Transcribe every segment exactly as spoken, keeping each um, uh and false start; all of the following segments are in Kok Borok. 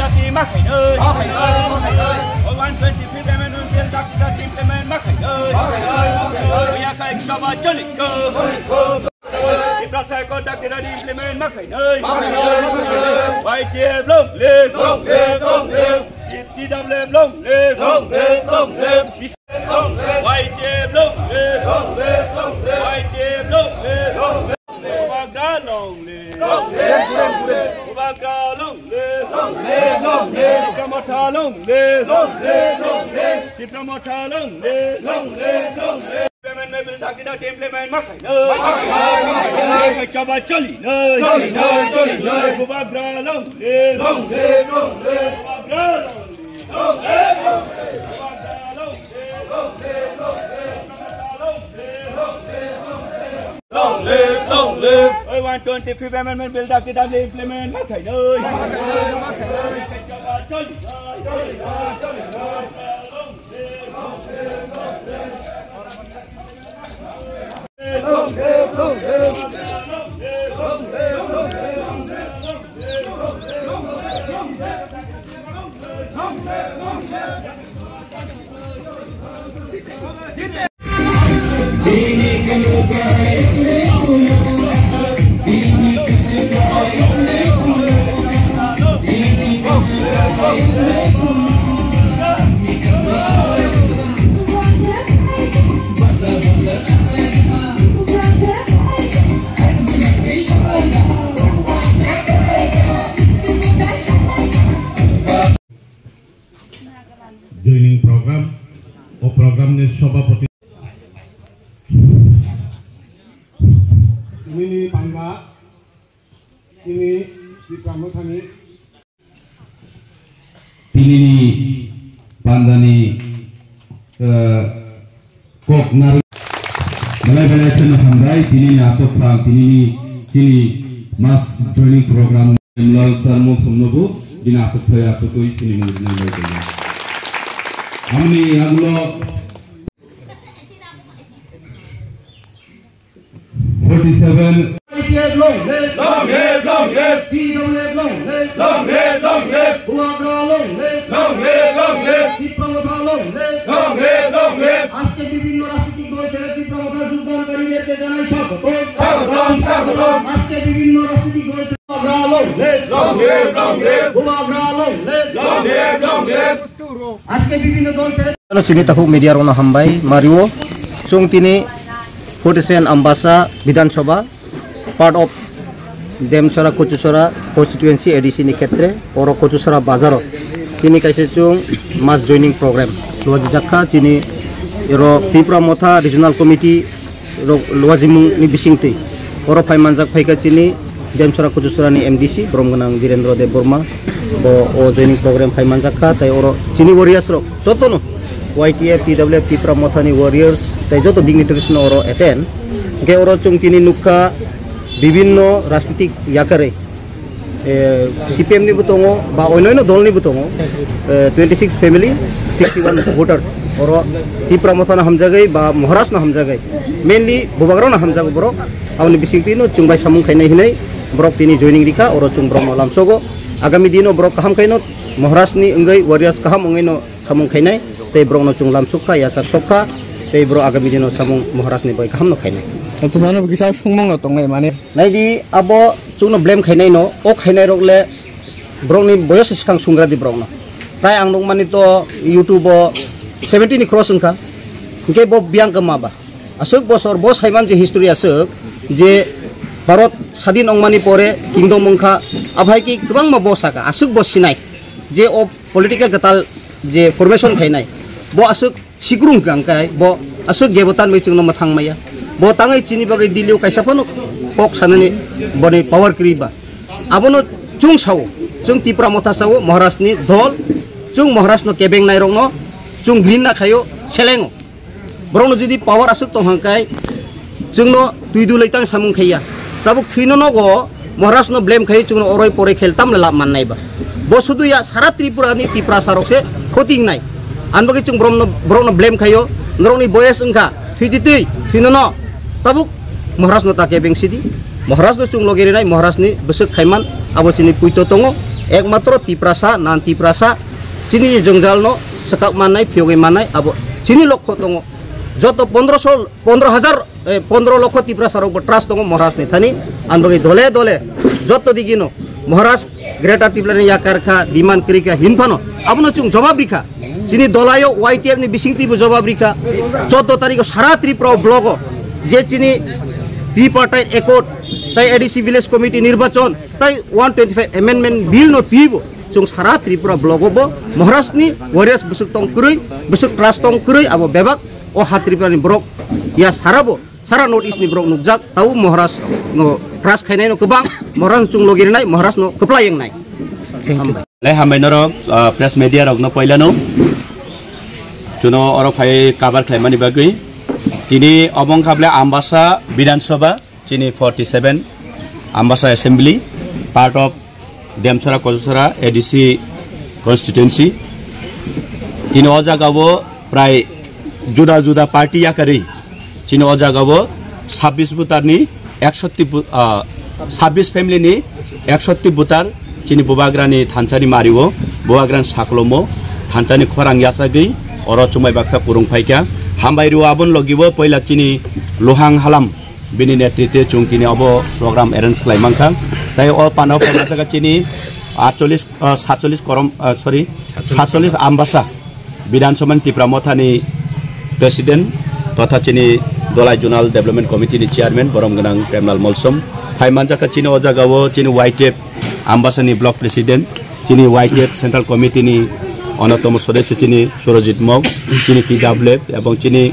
Ma khainai. One twenty-fifth Amendment Bill dakti dakti implement ma khainai. Oya khai choba choli ko. Tiprasa ko dakti dakti implement ma khainai. Y T F long live. Long live, long live. T W F long live. Long live, long live. Y T F long live. Long live, long live. Y T F long live. Long live. Bubagra long live. Long live, long live. Bubagra long live. Long live, long live. Tipra Motha long live. Long live, long live. Tipra Motha long live. Long live, long live. Implement ma bill dakti dakti implement ma khainai. Ma khainai, ma khainai. Choba cholinai. Cholinai, cholinai. Bubagra long live. Long live, long live. Bubagra long live. Long live, long live. Bubagra long live. Long live, long live. Long live, long live. Oi, one twenty-fifth Amendment Bill dakti dakti implement ma khainai. Joining program, o program ni sobhapati. Nini panda, nini Tipra Mothani. Tinini pandani, eh, kok narwk. Belai belai kheno hambai, tinini aswk phang, tinini chini mass joining program. Lal Sarmo Somnobu, bini aswk thai aswk oi sini mung nai bai tongma. Amni agulo forty-seven. Y T F long live. Long live, long live. T W F long live. Long live, long live. Bubagra long live. Long live, long live. Tipra Motha long live. Long live, long live. আজকে বিভিন্ন রাজনৈতিক দল ছেড়ে টিপ্রা মথায় যোগদানকারীদেরকে জানাই স্বাগতম। স্বাগতম, স্বাগতম। আজকে বিভিন্ন রাজনৈতিক দল ছেড়ে Bubagra long live. Long live, long live. Bubagra long live. Long live, long live. আজকে বিভিন্ন দল ছেড়ে Ano chini takhuk media rokno hambai mario. Chwng tini forty-seven Ambasa Bidhan Sabha, part of Demchara Kochuchara constituency A D C ni khetre, oro Kochuchara bazaro tini kaisa chwng mass joining program luajijakha chini oro Tipra Motha Regional Committee rok luajimung ni bisingtwi. Oro phai manjak phaikha chini Demchara Kochuchara ni M D C, borom gwnang Birendra Debbarma. Bo o joining program phai manjak kha, tai oro chini warriors rok jotono Y T F, T W F, Tipra Motha ni warriors, tai joto dignitaries no oro attend. Hwnkhe oro chwng tini nukha bibinno rajnitik yakare eh, C P M ni bo tongo, ba onyoino dol ni bo tongo, eh, twenty six family, sixty one voters. Oro Tipra Motha no hamjagwi, ba Maharaj no hamjagwi, mainly Bubagra no hamjago borok. Aboni bisingtwi no chwng bai samung khainai hinwi borok tini joining rikha, oro chwng borok no lamsogo. Agami dino borok kaham khaino Maharaj ni wngwi warriors kaham wngwi no samung khainai, tei borokno chwng lamsok kha, yachak sok kha, tei borok agami dino samung Maharajni bai kahamno khainai. Acha, mano kisa sungmung no tongnai mane. Naidi abo chwngno blame khainai no, o khainai rok le borokni boyos swkang sungra di borokno. Prai ang nukmani to YouTube o seventy ni cross wngkha, hwnkhe bo biyang kwma ba. Aswk bosor bo saiman je history aswk je Bharat sadin wngmani pore kingdom wngkha, aphai ki kwbangma bo saka, aswk bo sinai je o political kwtal je formation khainai, bo aswk sikrung kang kai, bo aswk gebotan bai chwngno mwthang maya. Bo tangwi chini bagwi Delhi o kaisa phano kok sanani boni power kwrwi ba. Abono chwng sao, chwng Tipra Motha sao, Maharaj ni dol, chwng Maharaj no kebeng nai rokno chwng grinna khaio, selengo. Borokno jodi power aswk tong hang kai, chwngno twi dulai tang samung khaiya. Tabuk thwino nogo Maharaj no blame khai chwngno oroi poroi khel tamle lab mannai ba. Bo sudu ya sara Tripura ni Tiprasa rok se khoti wngnai. An bagwi chwng borokno, borokno blame khaio, norokni boyes wngkha, thwi di twi, thwino no. Tabuk Maharaj no ta kebeng sidi. Maharaj no chwng loge rinai, Maharaj ni bwswk khaiman abo chini puito tongo. Ekmatro Tiprasa, non Tiprasa, chini jwngjal no swkak mannai, phiyogwi mannai, abo chini lokho tongo. Joto pondroso, pondro hajar, eh, pondro lokho Tiprasa rok bo trust tongo Maharaj ni thani, ang bagwi dole dole joto digi no Maharaj Greater Tripura ni yakar kha, demand kwrwi kha, hin phano abono chwng jawab rikha. Chini dolayo Y T F ni bising twi bo jawab rikha. Choudo tarikh o sara Tripura o block o je chini Tripartite Accord tai A D C Village Committee nirbachon tai one twenty-five Amendment Bill no twi bo chwng sara Tripura block o bo Maharaj ni warriors bwswk tong kwrwi, bwswk trust tong kwrwi, abo bebak o ha Tripura ni borok ya sara bo, sara North East ni borok nukjak, tabo Maharaj no trust khainai no kwbang, Maharaj no chwng logi rinai, Maharaj no kwplai wngnai. Hambai. Lai hambai norok, ah, press media rok no poila no chuno oro phai cover khlaimani bagwi. Tini obo wngkha bwle Ambasa Bidhan Sabha, chini forty seven Ambasa Assembly, part of Demsara Kosasara A D C constituency. Tini o jaga o prai juda juda party yakarwi chini o jaga o sabbish voter ni eksotti bu-, ah, sabbish family ni eksotti voter chini Bubagrani thansa ni mari o, Bubagrani saklomo thansa ni khorang yachagwi oro chumai baksa kurung phaikha. Hambai rw aboni logi o poila chini Luhang Halam bini netritwe chwng tini obo program arrange khlai mankha. Tai o pano phaima jaga chini aatchollish, ah, satchollish korom, ah, sorry, satchollish Ambasa Bidhan Sabha ni Tipra Motha ni President totha chini Dholai Zonal Development Committee ni Chairman borom gwnang Premlal Molsom. Phai manjakha chini o jaga o chini Y T F Ambasa ni Block President, chini Y T F Central Committee ni onottomo sodesyo chini Surojit Mok, chini T W F ebong chini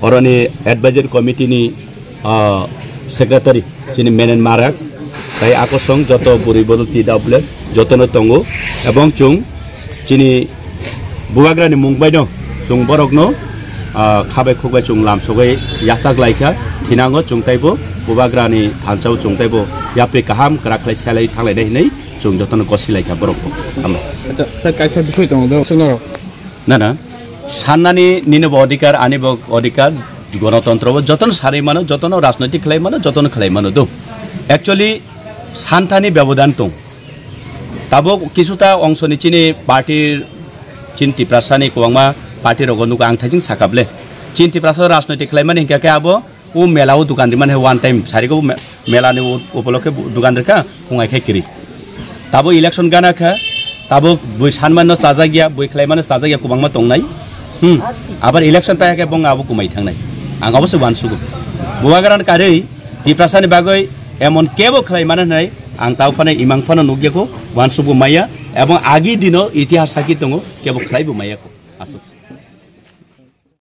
oroni Advisory Committee ni ah, secretary chini Menen Marak, tai akosong joto bwrwi bodol T W F jotono tongo, ebong chwng chini Bubagrani mung baino chwng borokno, ah, khabai khukbai chwng lamsogwi yachak laikha, thinango chwng taibo Bubagrani thansao chwng taibo yapri kaham kwrak khlai selai thanglainai hinwi chwng jotono gosi laikha borokbo. Hambai. Acha, sir, kaisa bisoi tongo do, swngno. Na, na. Sannani nini bo odhikar, ani bo odhikar, gonotontro bo jotono sarwi mano, jotono rajnoitik khlai mano, jotono khlai mano do. Actually, santani bebodan tong. Tabuk kisuta ongsoni chini party, chini Tiprasani kwbangma party rogo nugo ang thaising sakable. Chini Tiprasa rajnoitik khlai mani hinkha khe abo o mela o dukan rimani hai one time sariko me-, mela ni u-, upolokhe bu-, dukan rikha, khungai khai kiri. Tabo election gana kha, tabo bui sanmano chajakya, bui khlaimano chajakya kwbangma tongnai. Hmm. Abar election paiya khe bong abo kumai thangnai. Ang abo se wansugo. Bubagrani karwi Tiprasani bagwi emon kebo khlaimano hinai ang tao phano imang phano nukya kho, wansugo maya, ebong agi dino itihas saki tongo, kebo khlaibo maya kho. Aswk se.